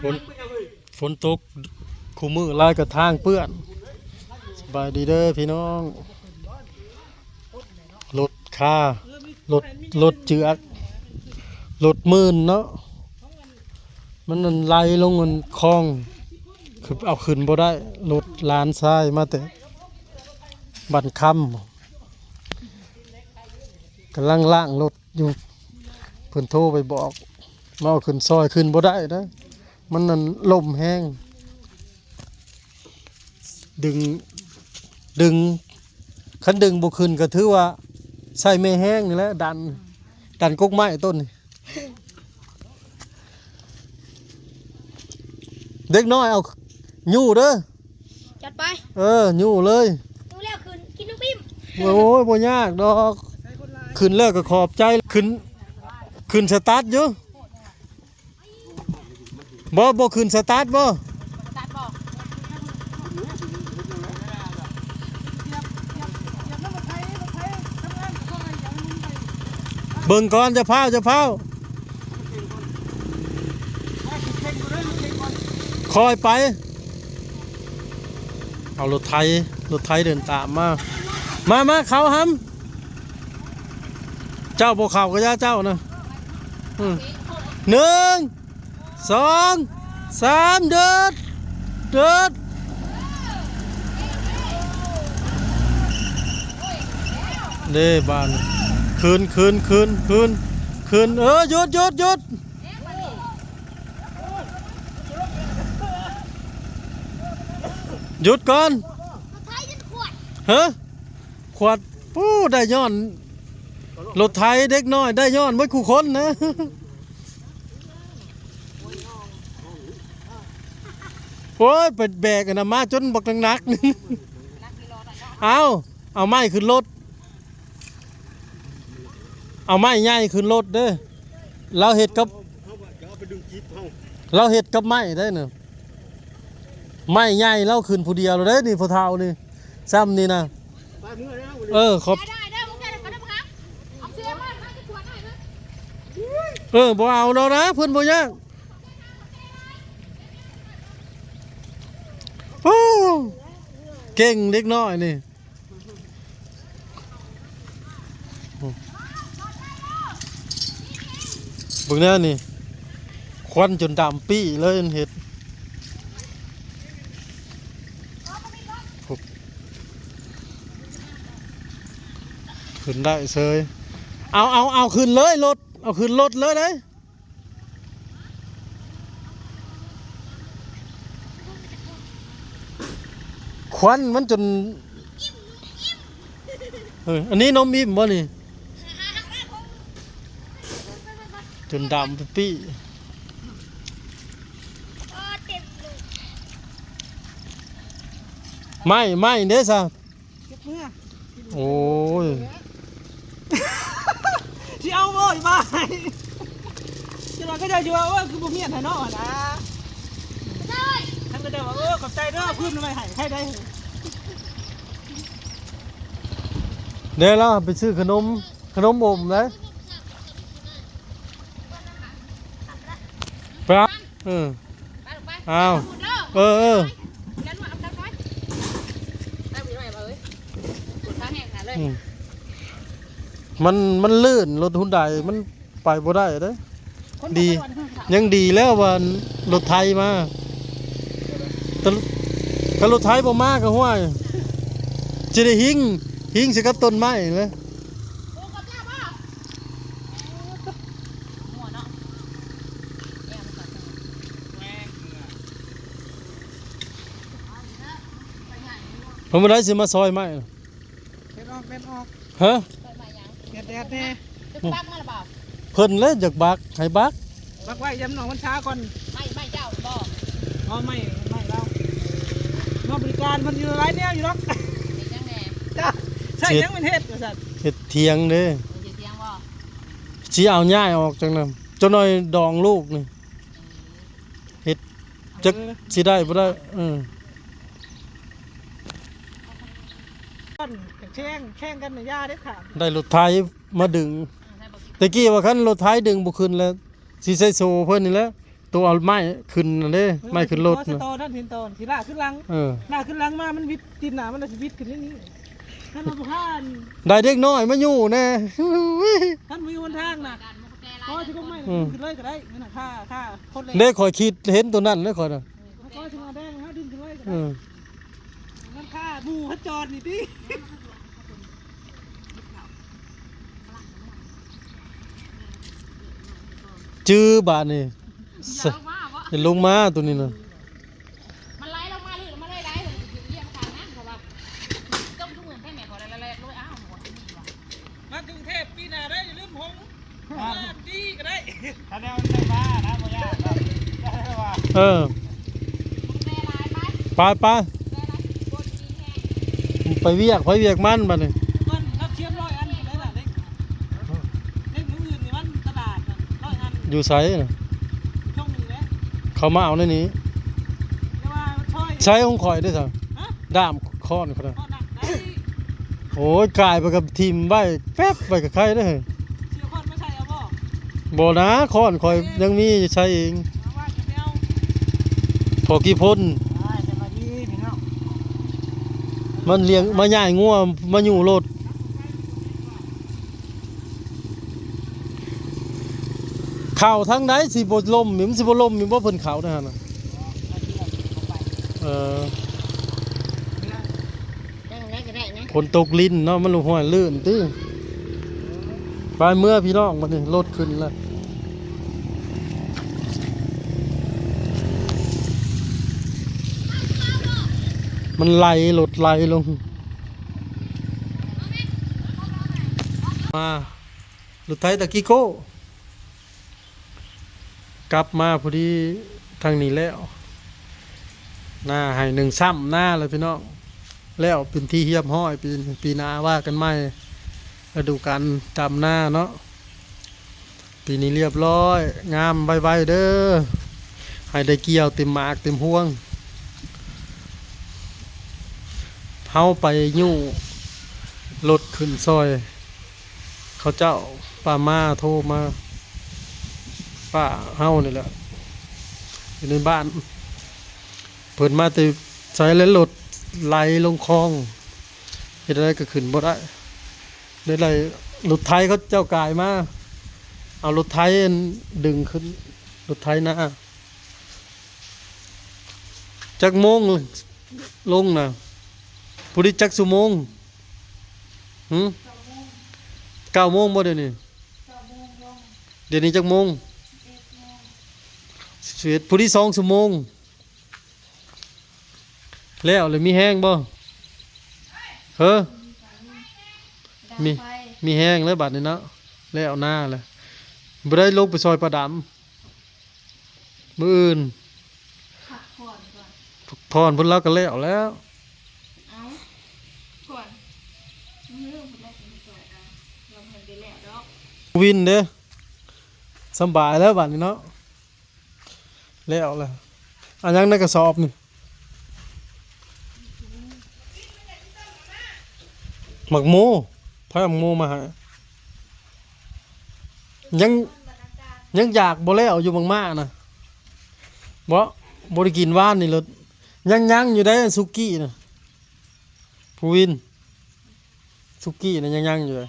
ຝົນ ຝົນຕົກຄູ່ມື້ຫຼາຍກໍທາງເປື້ອນ. ສະບາຍດີເດີພີ່ນ້ອງ. ລົດຄາ ລົດ ລົດເຈືອກ ລົດມື່ນເນາະ ມັນນັ້ນໄຫຼລົງອັນຄອງ ຄືເອົາຂຶ້ນບໍ່ໄດ້. ລົດຫຼານຊາຍມາແຕ່ບ້ານຄຳ ກຳລັງລ້າງລົດຢູ່ ເພິ່ນໂທໄປບອກ ມາເອົາຂຶ້ນຊ່ອຍ ຂຶ້ນບໍ່ໄດ້ນະ ມັນນັ້ນລົມແຮງ ດຶງ ດຶງ ຄັນດຶງບໍ່ຂຶ້ນກໍຖືວ່າໃຊ້ແມ່ແຮງນີ້ແຫຼະ ດັນ ດັນກົກໄມ້ຕົ້ນນີ້. ເດັກນ້ອຍເອົາຍູ້ເດີ. ຈັດໄປ. ເອີ ຍູ້ເລີຍ. ຍູ້ແລ້ວຂຶ້ນ ກິນລູກບິ້ມ. ໂອ້ຍ ບໍ່ຍາກດອກ ຂຶ້ນແລ້ວກໍຂອບໃຈ. ຂຶ້ນ ຂຶ້ນສະຕາດຢູ່. ບໍ່ ບໍ່ຂຶ້ນສະຕາດບໍ່? ສະຕາດບໍ່? ເບິ່ງກ່ອນ ຢ່າຟ້າວ ຢ່າຟ້າວ ຄ່ອຍໄປ. ເອົາລົດໄຖ ລົດໄຖເດີນຕາມມາ. ມາ ມາ ເຂົ້າຫຳ. ເຈົ້າບໍ່ເຂົ້າກໍຢ່າເຈົ້ານະ. ອືມ ໜຶ່ງ ສອງ ສາມ ເດີດ ເດີດ. ເດ້ບາດນີ້ ຂຶ້ນ ຂຶ້ນ ຂຶ້ນ ຂຶ້ນ ຂຶ້ນ. ເອີ ຢຸດ ຢຸດ ຢຸດ ຢຸດກ່ອນ. ຮະ? ຂວດ ໂອ້ ໄດ້ຍ້ອນລົດໄຖ ເດັກນ້ອຍໄດ້ຍ້ອນເບິດຄູ່ຄົນນະ. ໂອ້ຍ ໄປແບກອັນນັ້ນມາຈົນບັກໜັກໆ. ເອົາ ເອົາໄມ້ຂຶ້ນລົດ ເອົາໄມ້ໃຫຍ່ຂຶ້ນລົດເດີ. ລາວເຮັດກັບ ເຮົາກໍເອົາໄປດຶງຈີບເຮົາ ລາວເຮັດກັບໄມ້ໄດ້ນະ. ໄມ້ໃຫຍ່ລາວຂຶ້ນຜູ້ດຽວເລີຍເດ້ນີ້ ພໍ່ເຖົ້ານີ້ ຊ່ຳນີ້ນະ. ໄປເມືອແລ້ວ ເອີ ຂອບ ໄດ້ ໄດ້ ບໍ່ເອົາດອກນະ ເພິ່ນບໍ່ຢາກ. ໂອ້ ເກັ່ງເດັກນ້ອຍນີ້. ເບິ່ງແນວນີ້ ຄວັນຈົນດຳປີ້ເລີຍ ເຮັດ ຂຶ້ນໄດ້ເຊີຍ. ເອົາ ເອົາ ເອົາຂຶ້ນເລີຍລົດ ເອົາຂຶ້ນລົດເລີຍເດ້. ຄວັນມັນຈົນ ເອີ ອັນນີ້ນົມອີ່ມບໍ່ນີ້? ຈົນດຳປີ້. ໄມ້ ໄມ້ເດ້ຊະ. ເກັບເມືອ. ໂອ້ຍ ຊິເອົາບໍ່ ບາຍ. ຈັກໜ່ອຍເຂົາເຈົ້າຊິວ່າ ໂອ້ຍ ຄືບໍ່ມຽນແທ້ເນາະ ນະ. ເຂົາເຈົ້າວ່າ ໂອ້ ຂອບໃຈເດີ ເອົາພື້ນໄວ້ໃຫ້ ໃຫ້ໄດ້. ເດ້ລະ ໄປຊື້ຂະໜົມ ຂະໜົມອົມເດ້. ໄປ ເອີ ອ້າວ ເອີ ເອີ ອືມ ມັນ ມັນລື່ນ ລົດຮຸນໄດມັນໄປບໍ່ໄດ້ເດ້. ດີ ຍັງດີແລ້ວວ່າລົດໄຖມາ ແຕ່ ຖ້າລົດໄຖບໍ່ມາກໍ ຫ້ວຍ ຊິໄດ້ຫິ້ງ ຫິ້ງໃສ່ກັບຕົ້ນໄມ້ເລີຍ. ເພິ່ນບໍ່ໄດ້ຊິມາຊອຍໄມ້ ເດັດອອກ ເດັດອອກ. ຮະ? ເດັດແດ່. ເພິ່ນແຫຼະຢາກບັກ ໃຫ້ບັກ. ບັກໄວ້ຢາມໜອງພັນສາກ່ອນ. ໄມ້ ໄມ້ເຈົ້າບໍ່? ເອົາໄມ້ ໄມ້ລາວ ມາບໍລິການເພິ່ນຢູ່ຫຼາຍແນວຢູ່ດອກ. ເຮັດຫຍັງແດ່? ຈ້າ ໃຊ້ຫຍັງມັນເຮັດວ່າຊັ້ນ. ເຮັດຖຽງເດ້. ເຮັດຖຽງບໍ່? ຊິເອົາຍ້າຍອອກຈັ່ງນັ້ນ ຈັກໜ່ອຍດອງລູກນີ້ ເຮັດ ຈັກຊິໄດ້ບໍ່ໄດ້. ເອີ ແຂ່ງ ແຂ່ງກັນນະ ຢ່າເດັດຂາດ. ໄດ້ລົດໄຖມາດຶງ ແຕ່ກີ້ວ່າຄັນລົດໄຖດຶງບໍ່ຂຶ້ນແລ້ວ ຊິໃຊ້ໂສ້ເພິ່ນນີ້ແຫຼະ ຕົວເອົາໄມ້ຂຶ້ນນັ້ນເດ້ ເອີ ໄມ້ຂຶ້ນລົດ ຕົວນັ້ນ ເຫັນຕົວທີ່ລາກຂຶ້ນຫຼັງ ເອີ ລາກຂຶ້ນຫຼັງມາ ມັນຫວິດຕີນໜ້າ ມັນລະຊິຫວິດຂຶ້ນນີ້ ຄັນວ່າບໍ່ພານ ໄດ້ເດັກນ້ອຍມາຢູ່ແດ່ ຄັນມີຫົນທາງນະ ກໍຊິລົງໄມ້ ອືມ ຂຶ້ນເລີຍກໍໄດ້ ນັ້ນນະ ຖ້າ ຖ້າຄົນເລັກ ເດ້ ຂ້ອຍຄິດເຫັນຕົວນັ້ນເດ້ ຂ້ອຍນະ ເອີ ກໍຊິມາແດງ ຫາດຶງຂຶ້ນເລີຍກໍໄດ້ ເອີ ມັນຄ່າໝູ່ເຂົາຈອດນີ້ຕິ. ຈື່ບາດນີ້ ຢາກລົງມາບໍ່? ຢາກລົງມາຕົວນີ້ນະ ມັນໄຫຼລົງມາ ລື່ນມາເລີຍໄດ໋ ເລີຍມາທາງນັ້ນ ເພາະວ່າຕົກຢູ່ເມືອງແທ້ແມ່ ພໍແລ້ວ ແລ້ວ ແລ້ວ ອ້າວ ບໍ່ມີວ່າ ມາກຸງເທບປີໜ້າໄດ້ ຢ່າລືມຫົງ ອ່າ ດີກໍໄດ້ ຖ້າແນວໃສ່ມານະ ບໍ່ຍາກດອກ ເອີ ແມ່ຫຼາຍໄປ ໄປ ໄປ ແມ່ຫຼາຍຄົນມີແຮງ ໄປວຽກ ໄປວຽກມັນບາດນີ້ ມັນຮັບຊຽມຮ້ອຍອັນໄດ້ລະເດັກ ເດັກມື້ອື່ນນີ້ມັນຕະຫຼາດນັ້ນຮ້ອຍອັນ ຢູ່ໃສນະ ຊ່ວງນີ້ແຫຼະ ເຂົາມາເອົາໃນນີ້ ແຕ່ວ່າຊ່ອຍ ໃຊ້ຂອງຂ້ອຍເດ້ຊະ ຮະ ດ້າມຄ້ອນຂ້ອຍນະ ໂອ້ຍ ກາຍໄປກໍຖິ້ມໄວ້ແປັບໄປກໍໄຄເດ້ ຊິເອົາຄ້ອນມາໃສ່ເອົາບໍ່? ບໍ່ນາ ຄ້ອນຂ້ອຍຍັງມີຢູ່ໃຊ້ເອງ ເອົາວ່າຈະໄປເອົາ ພໍກີ່ພົນ ອ່າ ສະບາຍດີພີ່ນ້ອງ ມັນລ້ຽງ ມາຍ້າຍງົວ ມາຢູ່ລົດ ເຂົ້າທາງໃດຊິບໍ່ລົ້ມ ມັນຊິບໍ່ລົ້ມຢູ່ບໍ່ ເພິ່ນເຂົ້າໄດ້ຫັ້ນນະ ເອີ ຈັ່ງໃດກໍໄດ້ນະ ຝົນຕົກລິນເນາະ ມັນລົງຫ້ວຍລື່ນຕິ ໄປເມືອພີ່ນ້ອງ ບັດນີ້ລົດຂຶ້ນແລ້ວ ມັນໄຫຼ ລົດໄຫຼລົງ ມາ ລົດໄຖຕະກີໂກ້ ກັບມາພໍດີທາງນີ້ແລ້ວ ນາໄຮ່ໜຶ່ງຊ້ຳນາແລ້ວພີ່ນ້ອງ ແລ້ວເປັນທີ່ຮຽບຮ້ອຍ ປີ ປີໜ້າວ່າກັນໃໝ່ ລະດູການດຳນາເນາະ ປີນີ້ຮຽບຮ້ອຍ ງາມໄວໆເດີ ໃຫ້ໄດ້ກ່ຽວເຕັມໝາກເຕັມພວງ ເຮົາໄປຍູ້ລົດຂຶ້ນຊ່ອຍ ເຂົາເຈົ້າ ປ້າມາໂທມາ ປ້າເຮົານີ້ແຫຼະ ຢູ່ໃນບ້ານ ເພິ່ນມາແຕ່ໃສ ແລະລົດໄຫຼລົງຄອງ ເຮັດແນວໃດກໍຂຶ້ນບໍ່ໄດ້ ໄດ້ໄລ່ ລົດໄຖເຂົາເຈົ້າກາຍມາ ເອົາລົດໄຖອັນດຶງຂຶ້ນ ລົດໄຖນາ ຈັກໂມງລົງນະ? ຜູ້ນີ້ຈັກຊົ່ວໂມງ? ຫື? ເກົ້າໂມງບໍ່ດຽວນີ້? ດຽວນີ້ຈັກໂມງ? ສິບເອັດ ຜູ້ນີ້ສອງຊົ່ວໂມງ ແລ້ວ ແລ້ວມີແຮງບໍ່? ເຮີ? ມີ ມີແຮງແລ້ວບາດນີ້ເນາະ ແລ້ວນາແລ້ວ ບໍ່ໄດ້ລົງໄປຊ່ອຍປ້າດຳ. ມື້ອື່ນ ພັກຜ່ອນກ່ອນ ພັກຜ່ອນ ເພິ່ນລາວກໍແລ້ວແລ້ວ ເອົ້າ ກ່ອນ ມື້ອື່ນເພິ່ນລາວກໍມາຊ່ອຍ ເອົາ ລາວບໍ່ໄດ້ແລ້ວດອກ ວິນເດ້ ສຳບາຍແລ້ວບາດນີ້ເນາະ ແລ້ວແລ້ວ ອັນຫຍັງໃນກະສອບນີ້? ໝາກໂມ ໃຜເອົາໝາກໂມມາໃຫ້? ຍັງ ຍັງຢາກບໍ່ແລ້ວຢູ່ໝາກມ້ານະ ບໍ່ ບໍ່ໄດ້ກິນວານນີ້ເລີຍ ຍັງ ຍັງຢູ່ໄດ໋ ສຸກີ້ນະ ພູວິນ ສຸກີ້ນະ ຍັງ ຍັງຢູ່ເດ້